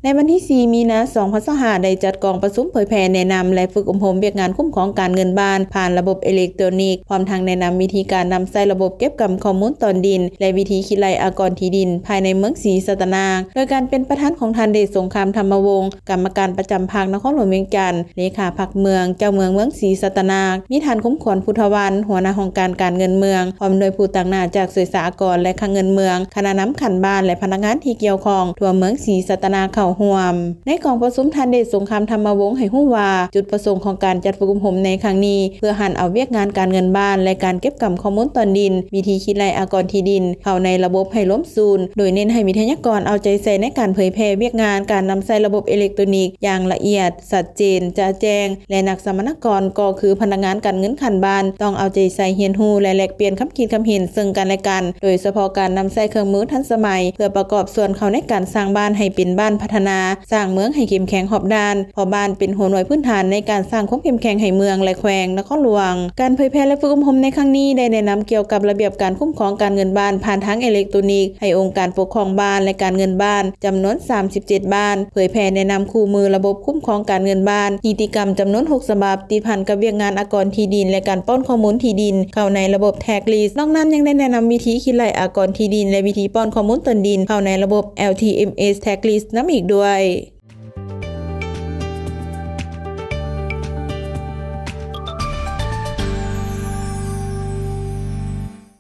ໃນວັນທີສີ່ ມີນາ ສອງພັນຊາວຫ້າ ໄດ້ຈັດກອງປະຊຸມເຜີຍແຜ່ແນະນຳ ແລະ ຝຶກອົບຮົມວຽກງານຄຸ້ມຄອງການເງິນບ້ານ ຜ່ານລະບົບເອເລັກໂຕຣນິກ, ພ້ອມທັງແນະນຳວິທີການນຳໃຊ້ລະບົບເກັບກຳຂໍ້ມູນຕອນດິນ ແລະ ວິທີຄິດໄລ່ອາກອນທີ່ດິນ ພາຍໃນເມືອງສີສັດຕະນາກ ໂດຍການເປັນປະທານຂອງທ່ານ ເດດສົງຄາມ ທຳມະວົງ ກຳມະການປະຈຳພັກນະຄອນຫຼວງວຽງຈັນ, ເລຂາພັກເມືອງ, ເຈົ້າເມືອງເມືອງສີສັດຕະນາກ, ມີທ່ານ ຄຸ້ມຄວັນ ພຸດທະວັນ ຫົວໜ້າຫ້ອງການການເງິນເມືອງ, ພ້ອມດ້ວຍຜູ້ຕາງໜ້າຈາກສວຍສາອາກອນ ແລະ ຄັງເງິນເມືອງ, ຄະນະນຳຂັ້ນບ້ານ ແລະ ພະນັກງານທີ່ກ່ຽວຂ້ອງທົ່ວເມືອງສີສັດຕະນາກເຂົ້າຮ່ວມ. ໃນກອງປະຊຸມ ທ່ານ ເດດສົງຄາມ ທຳມະວົງ ໃຫ້ຮູ້ວ່າ ຈຸດປະສົງຂອງການຈັດຝຶກອົບຮົມໃນຄັ້ງນີ້ ເພື່ອຫັນເອົາວຽກງານການເງິນບ້ານ ແລະ ການເກັບກຳຂໍ້ມູນຕອນດິນ, ວິທີຄິດໄລ່ອາກອນທີ່ດິນ ເຂົ້າໃນລະບົບໃຫ້ລວມສູນ, ໂດຍເນັ້ນໃຫ້ວິທະຍາກອນເອົາໃຈໃສ່ໃນການເຜີຍແຜ່ວຽກງານການນຳໃຊ້ລະບົບເອເລັກໂຕຣນິກຢ່າງລະອຽດ, ຊັດເຈນ, ຈະແຈ້ງ ແລະ ນັກສຳມະນາກອນ ກໍຄືພະນັກງານການເງິນຂັ້ນບ້ານ ຕ້ອງເອົາໃຈໃສ່ຮຽນຮູ້ ແລະ ແລກປ່ຽນຄຳຄິດຄຳເຫັນເຊິ່ງກັນແລະກັນ, ໂດຍສະເພາະການນຳໃຊ້ເຄື່ອງມືທັນສະໄໝ ເພື່ອປະກອບສ່ວນເຂົ້າໃນການສ້າງບ້ານໃຫ້ເປັນບ້ານພັດທະນາ, ສ້າງເມືອງໃຫ້ເຂັ້ມແຂງຮອບດ້ານ, ເພາະບ້ານເປັນຫົວໜ່ວຍພື້ນຖານໃນການສ້າງຄວາມເຂັ້ມແຂງໃຫ້ເມືອງ ແລະ ແຂວງນະຄອນຫຼວງ. ການເຜີຍແຜ່ ແລະ ຝຶກອົບຮົມໃນຄັ້ງນີ້ ໄດ້ແນະນຳກ່ຽວກັບລະບຽບການຄຸ້ມຄອງການເງິນບ້ານຜ່ານທາງເອເລັກໂຕຣນິກ ໃຫ້ອົງການປົກຄອງບ້ານ ແລະ ການເງິນບ້ານ ຈຳນວນສາມສິບເຈັດບ້ານ, ເຜີຍແຜ່ແນະນຳຄູ່ມືລະບົບຄຸ້ມຄອງການເງິນບ້ານ, ນິຕິກຳຈຳນວນຫົກສະບັບ ຕິດພັນກັບວຽກງານອາກອນທີ່ດິນ ແລະ ການປ້ອນຂໍ້ມູນທີ່ດິນເຂົ້າໃນລະບົບ Tax List. ນອກນັ້ນຍັງໄດ້ແນະນຳວິທີຄິດໄລ່ອາກອນທີ່ດິນ ແລະ ວິທີປ້ອນຂໍ້ມູນຕອນດິນເຂົ້າໃນລະບົບ ແອລທີເອັມເອສ Tax List ນຳອີກດ້ວຍ.